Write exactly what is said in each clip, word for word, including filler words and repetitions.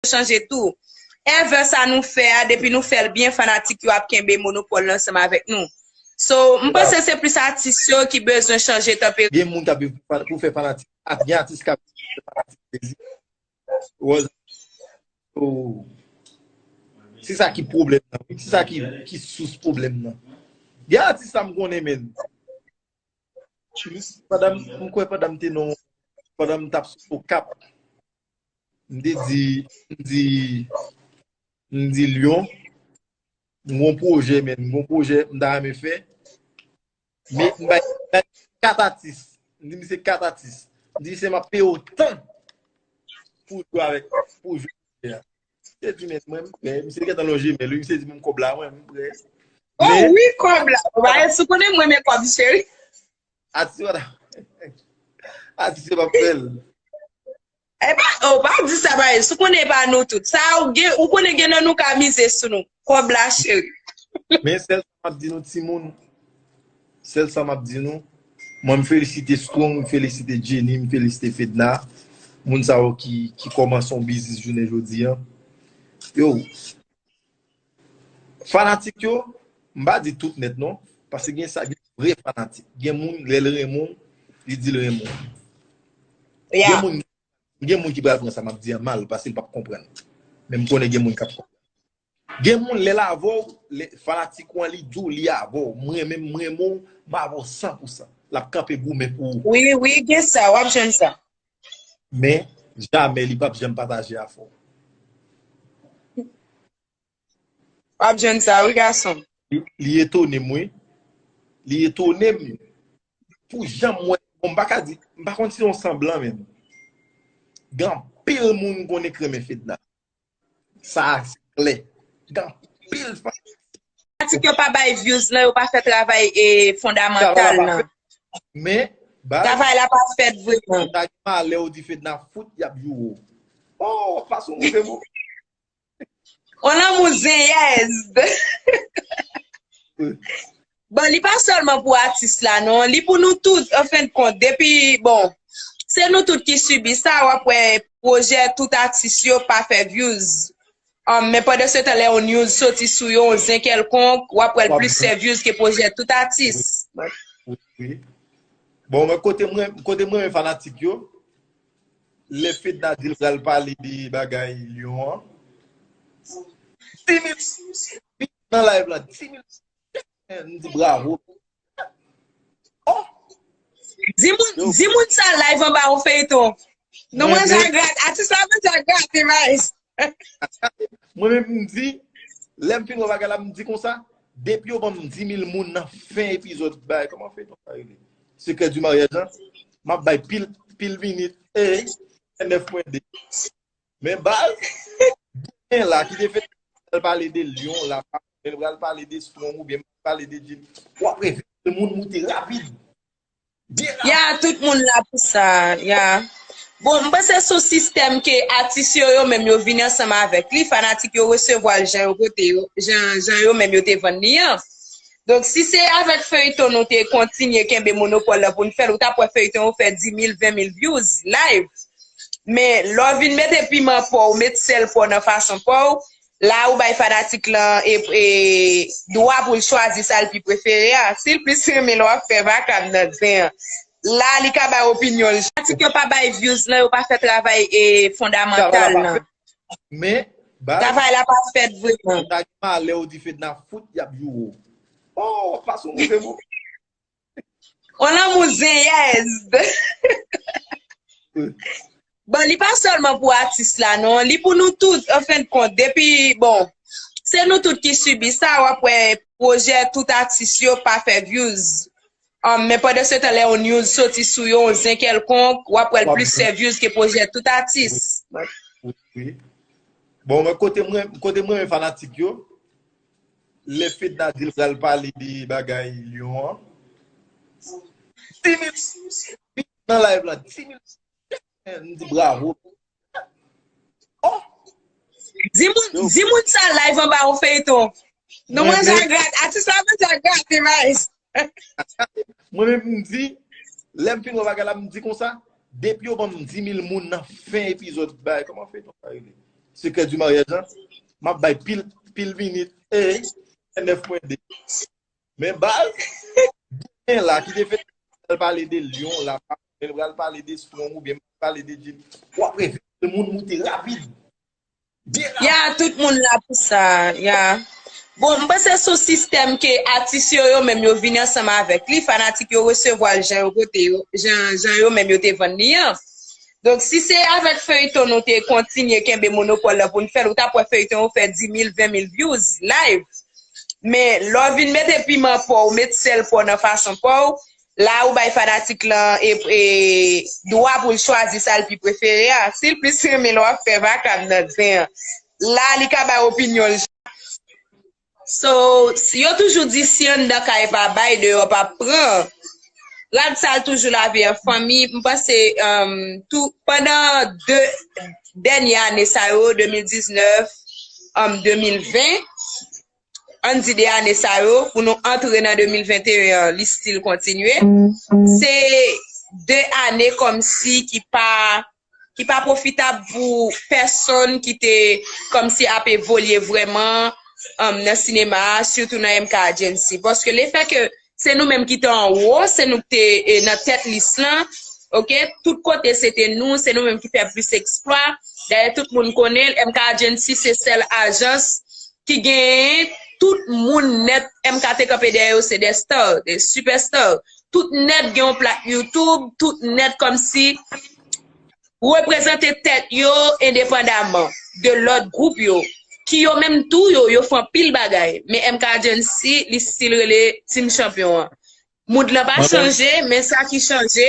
chanje tou. Ever sa nou fè a, depi nou fè l byen, fanatik yo ap kenbe monopòl la ansanm avèk nou. So, m panse se plis atis yo ki bezwen chanje tanperaman. Gen moun k ap viv pou fè fanatik. Gen atis k ap viv pou fè fanatik plezi. Wè, oh. Se sa ki pwoblèm nan, wi. Se sa ki, ki sous pwoblèm nan. Gen atis sa m konnen, men. Pandan m, m kwè pandan m te nan, pandan m t ap sou Okap, m te di, m di, m di Lyon, m gon pwojè, men, m gon pwojè m ta renmen fè. Men m bay, bay kat atis. M di misye kat atis. M di misye m ap peye w tan pou w jwe avèk, pou w jwe. Misye di men mwen m prè. Misye gentan lonje men l, wi. Misye di men kòb la mwen m prè. Oh men wi, kòb la. Ou pa si w konnen mwen men kòb, cheri. Atis yo pa, atis yo pa fè l. E pa, oh, pa di sa, pa, si w konnen e pa nou tout. Sa, ou gen, ou konnen gen nan nou ka mize sou nou. Kòb la, cheri. Men sèl sa m ap di nou, timoun. Sèl sa m ap di nou. Mwen, m felisite Strong, m felisite Jenny, m felisite Fedna. Moun sa yo ki, ki kòmanse yon biznis jounen jodi a. Yo, fanatik yo, m pa di tout nèt non, paske gen sa, gen vre fanatik. Gen moun, lè l renmen w, li di l renmen w. Gen moun, gen moun ki pral pran sa m ap di an mal, paske l p ap konprann. Men m konnen gen moun k ap konprann. Gen moun, lè l avè w, lè fanatik ou an, li di w li avè w. M renmen, m renmen w, m avè w san pou san. L ap kanpe goumen pou ou. Wi, wi, gen sa, w ap jwenn sa. Men, jamè li p ap janm pataje afè w. W ap jwenn sa, wi, gason m. Li, li etone m, wi. Li etone m. Pou jan m wè, bon, m pa ka di, m pa konn si se yon sanblan menm. Gen anpil moun konnen k renmen Fedna. Sa a se klè. Gen anpil fanatik yo pa bay views lan, yo pa fè travay e fondamantal lan. Men, baz, travay la pa fèt vreman. Fedna gen malè, ou di Fedna fout, y ap joure w. Oh, pase yon move moman. On lanmou zenyèz. Bon, li pa sèlman pou atis la, non. Li pou nou tout, an fen de kont. Depi, bon, se nou tout ki sibi sa, w ap wè pwojè tout atis yo pa fè views. Um, men pandan se tan, lè yon news soti sou yo, yon zen kèlkonk, w ap wè l plis fè views ke pwojè tout atis. Wi, wi. Bon, men kote mwen, kote mwen, men fanatik yo, lè Fedna di l pral pale de bagay Lyon an, di mil nan live la, di mil. M di bravo. Oh! Di moun, di moun sa live anba yon feyton. Nou manje a grat. Atis la manje a grat, Evans. Mwen menm m di, lè m fin wè bagay la, m di konsa, depi yo ban m di mil moun nan fen epizòd bay, kòman feyton sa rele? Secret du mariage, hein? M ap bay pil, pil minit. Ey, nèf pwen de. Men baz, gen la ki te fè l pale de Lyon la, men l pral pale de Strong oubyen pale de Jim. W ap reve moun moute rapid. Byen rapid. Ya, tout moun la pou sa, ya. Bon, m panse se yon sistèm ke atis yo, yo menm yo vini ansanm avèk li, fanatik yo resevwa l jan yo pote yo, jan, jan yo menm yo te vann li an. Donk, si se avèk feyton nou te kontinye kenbe monopòl la pou n fè l, ou t ap wè feyton yo fè di mil, ven mil views live. Men, lè w vin mete piman pa w, met sèl pa w nan fason pa w, la ou bay fanatik lan e, e dwa pou l chwazi sa l pi prefere a. Si l plis renmen lè w ap fè vakab nan zen an, la li ka bay opinyon l. Fanatik yo pa bay views lan, yo pa fè travay e fondamantal lan. Men, baz, travay la pa fèt vreman. Fedna gen malè, ou di Fedna fout, y ap joure w. Oh, w ap pase yon move moman. On lanmou zenyèz. Bon, li pa sèlman pou atis la, non. Li pou nou tout, an fen de kont. Depi, bon, se nou tout ki sibi sa, w ap wè pwojè tout atis yo pa fè views. Um, men pandan se tan, lè yon news soti sou yo, yon zen kèlkonk, w ap wè l plis fè views ke pwojè tout atis. Wi. Bon, men kote mwen, kote mwen, men fanatik yo, lè Fedna di l pral pale de bagay Lyon an, di mil nan live la, di mil. M di bravo. Oh! Di moun, di moun sa live anba yon feyton. Nou manje a grat. Atis la manje a grat, Evans. Mwen menm m di, lè m fin wè bagay la, m di konsa, depi yo ban m di mil moun nan fen epizòd bay, kòman feyton sa rele? Sekrè di maryaj lan, m ap bay pil, pil minit. E, nèf pwen de. Men baz, gen la ki te fè l pale de Lyon, la, men l pral pale de Strong oubyen pale de Jimmy. W ap revele moun moute rapid. Byen rapid. Ya, tout moun la pou sa. Ya. Bon, m panse se yon sistèm ke atis yo, yo menm yo vin ansanm avèk li, fanatik yo resevwa l jan yo pote yo, jan, jan yo menm yo te vann li an. Donk, si se avèk feyton nou te kontinye kenbe monopòl la pou n fè l, ou t ap wè feyton yo fè dis mil, ven mil views live. Men, lè w vin mete piman pa w, ou met sèl pa w nan fason pa w, la ou bay fanatik lan e, e, dwa pou l chwazi sa l pi prefere a. Si l plis renmen lè w ap fè vakab nan zen an, la li ka bay opinyon l. So, yo toujou di si anndan kay pa bay, deyò pa pran. Rad sal toujou lave an fanmi. M panse um, tou, pandan de dènye ane sa yo, de mil diznèf, um, de mil ven, ann di de ane sa yo, pou nou antre nan de mil venteyen an, li still kontinye. Se de ane kòmsi ki pa ki pa pwofitab pou pèsonn ki te kòmsi ap evolye vrèman um, nan sinema a, sitou nan M K Agency. Paske lefè ke se nou menm ki te anwo, se nou ki te e, nan tèt lis lan, oke, tout kote se te nou, se nou menm ki fè plis eksplwa. Dayè, tout moun konnen l, M K Agency se sèl ajans ki genyen tout moun nèt M K te kanpe dèyè yo, se de star, de superstar. Tout nèt gen yon plat YouTube, tout nèt kòmsi reprezante tèt yo endepandaman de lòt gwoup yo, ki yo menm tou yo, yo fè anpil bagay. Men M K Agency, li still rele Team Champion an. Mood lan pa chanje, men sa ki chanje,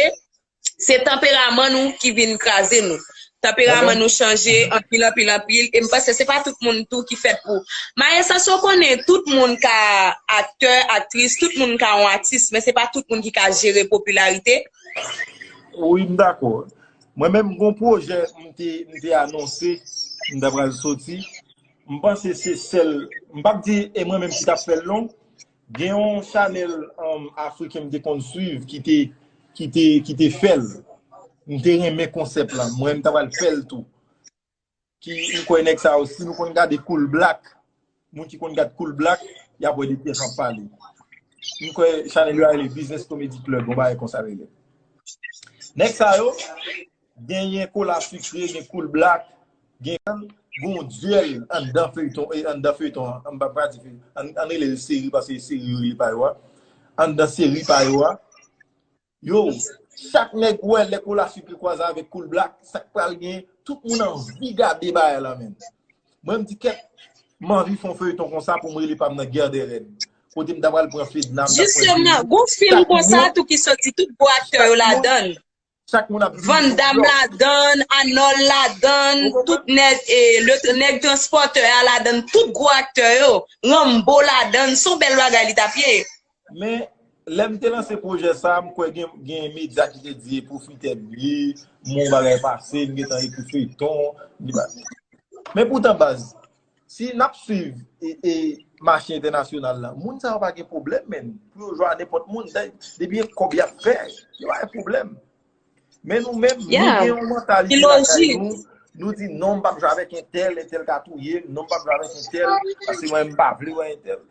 se tanperaman nou ki vin kraze nou. Tanperaman nou chanje anpil, anpil, anpil. E m panse se pa tout moun tou ki fèt pou. Maestro, sa w konnen, tout moun ka aktè, aktris, tout moun ka yon atis, men se pa tout moun ki ka jere popilarite. Wi, m dakò. Mwen menm, gon pwojè m te, m te anonse, m ta pral soti. M panse se sèl, m p ap di e mwen menm ki t ap fè l non. Gen yon chanèl um, afriken m te konn swiv ki te, ki te, ki te fè l. M te renmen konsèp lan. Mwen, m ta pral fè l tou. Ki, m kwè nèg sa yo, si nou konn gade Cool Black, moun ki konn gad Cool Black, y ap wè de kiyès m ap pale. M kwè chanèl yo a rele Business Comedy Club, yon bagay konsa rele. Nèg sa yo, genyen Kola Sikre, gen Cool Black, gen gon dyèl anndan feyton, e anndan feyton an, m pa pral di feyton, ann, ann rele l seri paske se seri yo rele pa yo a. Anndan seri pa yo a, yo, chak nèg wè lè Kola Sikre kwaze avèk Cool Black, sa k pral gen, tout moun anvi gade bagay la menm. Mwen m di kèt, m anvi fè yon feyton konsa pou m rele pa m nan Guerre des Reines. Kote m ta pral pran Fedna, m ta pran Jisteman, gon fim konsa tou ki soti, tout gwo aktè yo ladan l. Chak moun ap di Van Damme ladan l, Arnold ladan l, tout nèg, e, le, nèg transpòtè a ladan l, tout gwo aktè yo, Rambo ladan l, se yon bèl bagay li t ap ye. Men, lè m te lanse pwojè sa, m kwè gen, gen medya ki te di e pwofitè m ye, m wè yon bagay pase, m gentan ekri feyton. Men poutan, baz, si n ap swiv e, e mache entènasyonal la, moun sa yo pa gen pwoblèm, menn. Pou yo jwe a nenpòt moun, depi e kòb y ap fè, yo pa gen pwoblèm. Men nou menm, nou gen yon mantalite lakay nou, nou di non, m p ap jwe avèk entèl, entèl ka touye m, non, m p ap jwe avèk entèl, paske mwen, m pa vle wè entèl.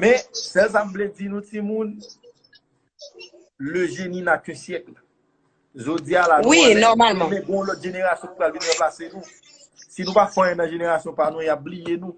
Men, sèl sa m vle di nou timoun, le génie n'a qu'un siècle. Jodi a la, nou wè, men gen yon lòt jenerasyon ki pral vin ranplase nou. Si nou pa fè anyen nan jenerasyon pa nou, y ap bliye nou.